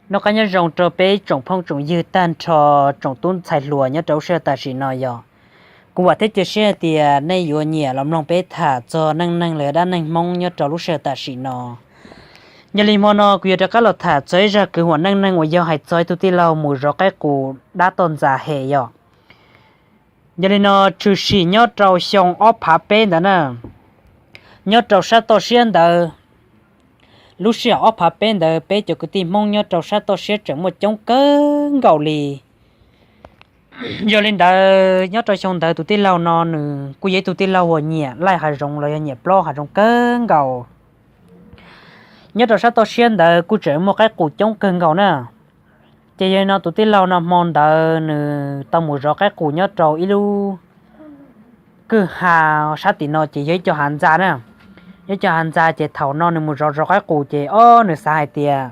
Noj qab nyob zoo rau peb tsoom phooj tsoom ywg tag nrho, tsoom tub ntxhais hluas nyob rau lub sij hawm tam sim no yog. Kuv vam thiab cia siab hais tias nej yuav nyiam los mloog peb tham txog neej neeg los yog dab neeg Hmoob nyob rau lub sij hawm tam sim no. Yog li hmo no kuv yuav rov qab los tham txog ib zaj kwv huam neej neeg uas yog hais txog ib tug tij laug mus zov qaib qus dab toj ntxas hem yog. Yog li no tshwm sim nyob rau xyoo ob phav peb ntawd na, nyob rau sab toj siab ntawd, lub sij hawm ob phav peb ntawd peb cov kwv tij Hmoob nyob rau sab toj siab tseem muaj coob kawg nkaus li. Yog li ntawd nyob rau xyoo ntawd tus tij laug no nws kuj yog ib tug tij laug uas nyiam laij hav zoov los yog nyiam plaub hav zoov kawg nkaus. Nyob rau sab toj siab ntawd kuj tseem muaj qaib qus coob kawg nkaus na. Ces yog li no tus tij laug no hmo ntawd nws tau mus zov qaib qus nyob rau ib lub kwj ha sab tim no ces yog ib co hav ntxa na. Yog ib co hav ntxa ces thaum no nws mus zov zov qaib qus ces ob nws xav hais tias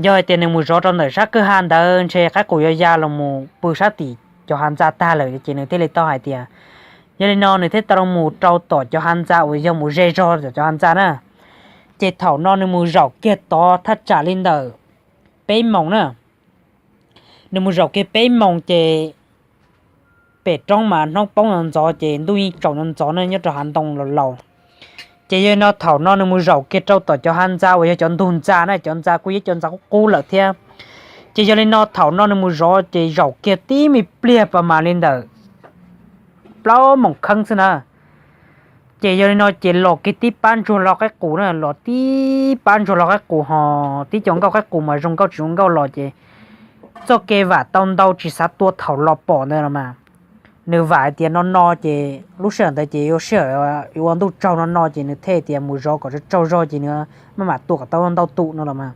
yog hais tias nws mus zov rau ntawm sab kwj ha ntawd ntshe qaib qus yuav ya los mus pw sab tim cov hav ntxa tag lawm ces nws thiaj li tau hais tias, yog li no nws thiaj tau mus rau tom cov hav ntxa uas yog mus ze zog tom cov hav ntxa na. Ces thaum no nws mus zaum kiag tod thaj tsam li ntawm peb moos na. Nws mus zaum kiag peb moos ces pem roob mas hnub poob ntxov ntxov ces ntuj yeej tsaus ntxov ntxov na nyob rau hav ntoo laus laus. Ces yog li no thaum no nws mus zaum kiag rau tom cov hav ntxa uas yog cov ntug ntxa na, cov ntxa kuj yog cov ntxa qub qub lawm thiab. Ces yog li no thaum no nws mus zov ces zaum kiag tib me pliag pas mas li ntawm plaub moos kheeb xwb na. Ces yog li no ces los kiag tib pab ntsuag lo qaib qus na, los tib pab ntsuag lo qaib qus ho tib co nkauj qaib qus mas zoo nkauj tsis zoo nkauj los ces txoj kev vam tau ntau tsis xav tua thaum los pom ntawd los mas. Nws vam hais tias no no ces lub sij hawm ntawd ces yuav sij hawm yuav ua ntuj tsaug no no ces nws thiaj tias mus zov kom tsaug tsaug zog ces nws maj mam tua kom tau ntau tus no los mas.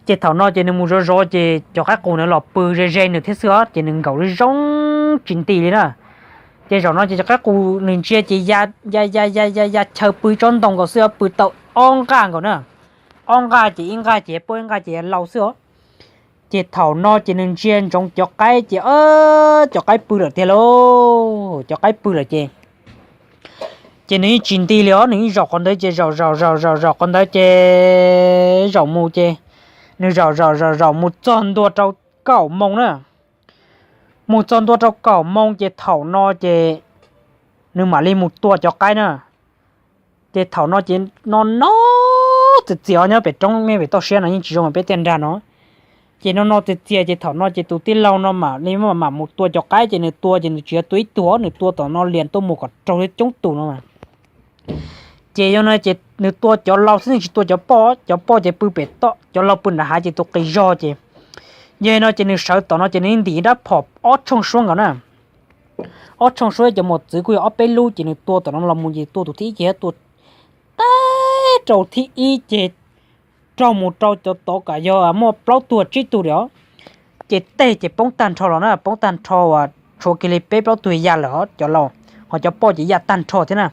Ces thaum no ces nws mus zov zov ces cov qaib qus ntawd los pw ze ze nws thiab xwb os, ces nws nkaum zoo tsis nti li na. Ces zaum no ces cov qaib qus nws ntsia ces ya ya ya ya ya ya chaw pw tsob ntoo nkaus xwb os, pw tau ob nqaj nkaus na. Ob nqaj ces ib nqaj ces poj ib nqaj ces laus xwb os. Ces thaum no ces nws ntsia ntsoov cov qaib ces cov qaib pw lawm tiag lauj, cov qaib pw lawm ces ces nws yeej tsis nti li os, nws yeej zaum qhov ntawd ces zaum zaum zaum zaum zaum qhov ntawd ces zaum mus ces nws zaum zaum zaum zaum mus txog ntua rau kaum moos na. Mus txog ntua rau kaum moos ces thaum no ces nws mam li mus tua cov qaib na. Ces thaum no ces no no txias txias nyob pem roob me pem toj siab no yeej tsis zoo peb tiaj nrag no. Ces no no txias txias ces thaum no ces tus tij laug no mam li mam mus tua cov qaib ces nws tua ces nws tsis yog tua ib tug, nws tua tom no lias tuaj mus kom raug coob tus no. Ces yog no ces nws tua cov laus xwb, nws tsis tua cov poj, cov poj ces pw pem toj, cov laus pw nram hav ces tus qis zog ces. Yog no ces nws sawv tom no ces nws ntim rab phom ob tshooj suab nkaus na. Ob tshooj suab cov mos txwv kuj yog ob peb lub ces nws tua tom no los mus ces tua tus thib ib ces tua tag rau thib ib ces raug mus rau cov tod kam yog muaj plaub tug tsib tug li os. Ces tej ces poob tag nrho los na, poob tag nrho uas tshuav kiag li peb plaub tug ya lawm os cov laus, ho cov poj ces ya tag nrho thiab na.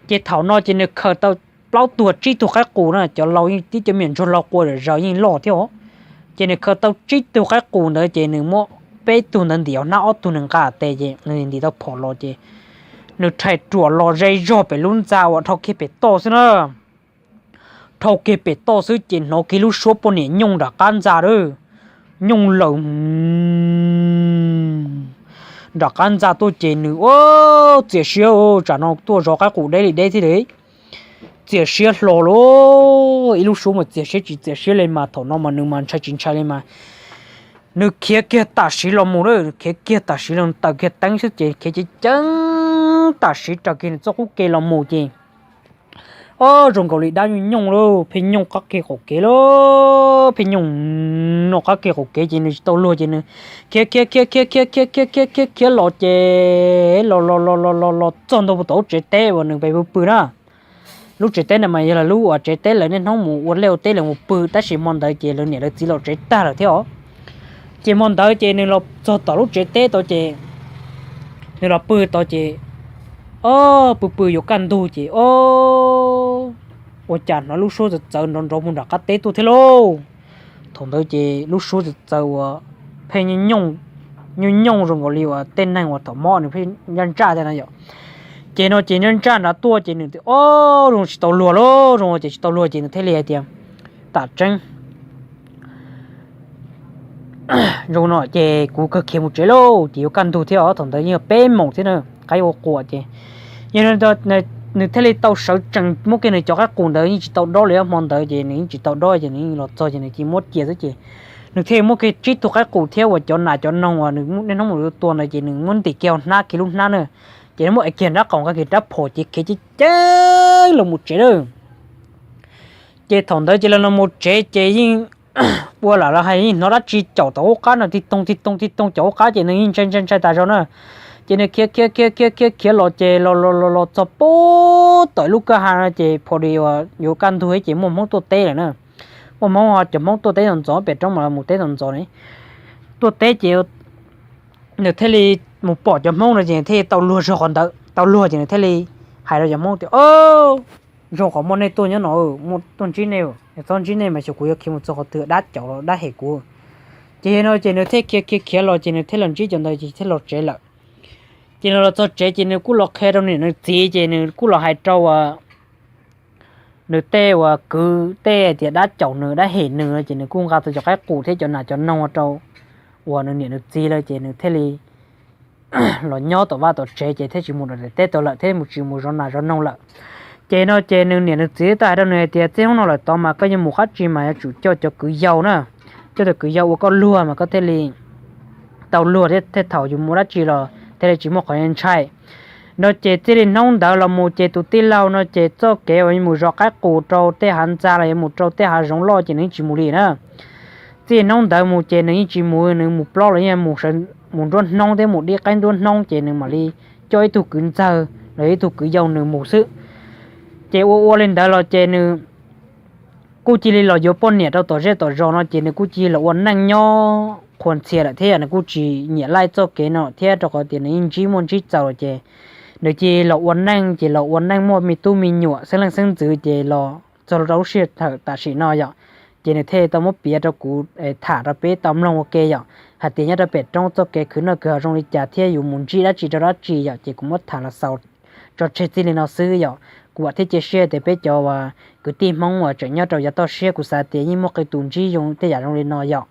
Ces thaum no ces nws khaws tau plaub tug tsib tug qaib qus na, cov laus yeej tib cov me nyuam ntsuag laus qua zom zaws yeej loj thiab os. Ces nws khaws tau tsib tug qaib qus ntawd ces nws muab peb tug ntawd ntim hnab, ob tug nws nqa tes ces nws ntim tau phom los ces nws rhais ruam los ze zog pem lub ntxa uas dhau kiag pem toj xwb na. Dhau kiag pem toj xwb ces hnov kiag lub suab poj niam nyooj nram qab ntxa lawm, nyooj lawm nram qab ntxa tuaj ces nws ua txias siab, tsam no tuaj zov qaib qus deb li deb thiab li. Txias siab hlo lauj, ib lub suab mas txias siab tsis txias siab li mas thaum no mas nws mas ntshai tsis ntshai li mas. Nws khiav kiag tam sim los mus lawm, nws khiav kiag tam sim los taws kiag teeb xwb ces khiav ceev ceev tam sim raws kiag nws txoj qub ke los mus ces ob zoo nkaus li dab nyooj nyooj lauj, pheej nyooj qab kiag qaum kev lauj, pheej nyooj nyooj qab kiag qaum kev ces nws tsis tau luag ces nws khiav khiav khiav khiav khiav khiav khiav khiav khiav khiav los ces los los los los los los txog ntua puag tom lub tsev teb uas nws pw pw na. Lub tsev teb ntawd mas yog lawv lub uas tsev teb lawv niaj hnub mus ua liaj ua teb lawv mus pw tab sis hmo ntawd ces lawv niam lawv txiv los tsev tag lawm thiab os. Ces hmo ntawd ces nws los txog tom lub tsev teb tod ces nws los pw tod ces ob pw pw yuav kaj ntug ces ob ua cas hnov lub suab txawv txawv nrov nrov mus nram qab teb tuaj thiab lauj. Thaum ntawd ces lub suab txawv txawv uas pheej nyooj nyooj zoo nkaus li uas tej neeg uas thaum mob nws pheej ntsaj ntsaj thiab na yom. Ces no ces ntsaj ntsaj nrad tuaj ces nws ob zoo tsis tau luag lauj, zoo ces tsis tau luag ces nws thiaj li hais tias tam tseeb Zoo no ces kuv kawg khiav mus tsev lauj, ces yuav kaj ntug thiab os, thaum ntawd yeej yog peb moos thiab na, qaib ua quas ces yog nws thiaj li tau sawv tsees muab kiag nws cov qaib qus ntawd, yeej tsis tau dob li hmo ntawd ces nws yeej tsis tau dob ces nws yeej los txog ces nws cia muab cia xwb ces nws thiaj muab kiag tsib tug qaib qus thiab uas cov nas cov noog uas nws niaj hnub mus tua ntawd ces nws muab ntim kiag hnab kiag lub hnab na, ces nws muab ev kiag nrab qaum nqa kiag rab phom ces khiav ceev ceev los mus tsev lawm. Ces thaum ntawd ces los no mus tsev ces yeej ua lam los hais yeej hnov dab tsi caum tom ub qab no, tig toog tig toog tig toog caum ub qab ces nws yeej ntshai ntshai ntshai tas zog na. Ces nws khiav khiav khiav khiav khiav khiav los ces los los los los txog pub tom ib lub kwj ha no ces pho di uas yuav kaj ntug ces muaj Hmoob tuaj teb lawm na. Muaj Hmoob, cov Hmoob tuaj teb ntxov ntxov pem roob mas mus teb ntxov ntxov ne, tuaj teb ces nws thiaj li mus pom cov Hmoob no ces thiaj li tau luag zog qhov ntawd, tau luag ces nws thiaj li hais rau cov Hmoob tias, Zoo qhov muaj nej tuaj nyob no, muaj tuaj ntsib nej, txhob ntsib nej mas xyov kuv yuav khiav mus txog qhov twg, dab caum los dab hem kuv. Ces no ces nws thiaj khiav khiav khiav los ces nws thiaj los ntsib cov ntawd ces thiaj los tsev lawm. Ces nws los txog tsev ces nws kuj los qhia rau niam nws txiv ces nws kuj los hais rau nws tej uas kwv tej tias dab caum nws dab hem nws no ces nws kuj nqa tau cov qaib qus thiab cov nas cov noog rau uas nws niam nws txiv lawm ces nws thiaj li los nyob tom vaj tom tsev ces thiaj tsis mus daim teb tau lawm thiab mus tsis mus zov nas zov noog lawm. Ces no ces nws niam nws txiv twb hais rau nws hais tias txij hnub no lawm tod mas koj yuav mus qab tsi mas yuav tsum coj cov kwv yau na, coj cov kwv yau ua koj luag mas koj thiaj li tau luag thiab tej thaum yus mus dab tsi los thiaj li tsis muaj qhov ntshai. No ces txij li hnub ntawd los mus ces tus tij laug no ces txoj kev uas mus zov qaib qus rau tej hav ntxa los yuav mus rau tej hav zoov loj ces nws yeej tsis mus li na. Txij hnub ntawd mus ces nws yeej tsis mus, nws mus plob los yeej mus nruab hnoob thiab mus dib qaib nruab hnoob ces nws mam li coj ib tug kwv ntxawg los yog ib tug kwv yau nws mus xwb. Ces ua ua li ntawd los ces nws kuj cia li los yuav poj niam rau tom zej tom zos no ces nws kuj cia li los ua neej nyob qhuas ntxhias lawm thiab nws kuj tsis nyiam laij txoj kev no thiab rau qhov tias nws yeej ntsib muaj ntsib txaus lawm ces nws cia li los ua neej ces los ua neej muaj me tub me nyuam xeeb leej xeeb ntxwv ces los txog rau lub sij hawm tam sim no yom. Ces nws thiaj tau muab piav rau kuv tham rau peb tau mloog ua ke yom, hais tias nyob rau pem roob txoj kev khwv noj khwv haus zoo li cas thiab yus mus ntsib dab tsi rau dab tsi yom, ces kuv muab tham los xaus tso tseg txij li no xwb yom. Kuv vam thiab cia siab tias peb cov uas kwv tij Hmoob uas tseem nyob rau yav toj siab kuv xav tias yeej muaj qee tus ntsib zoo tej yam zoo li no yom.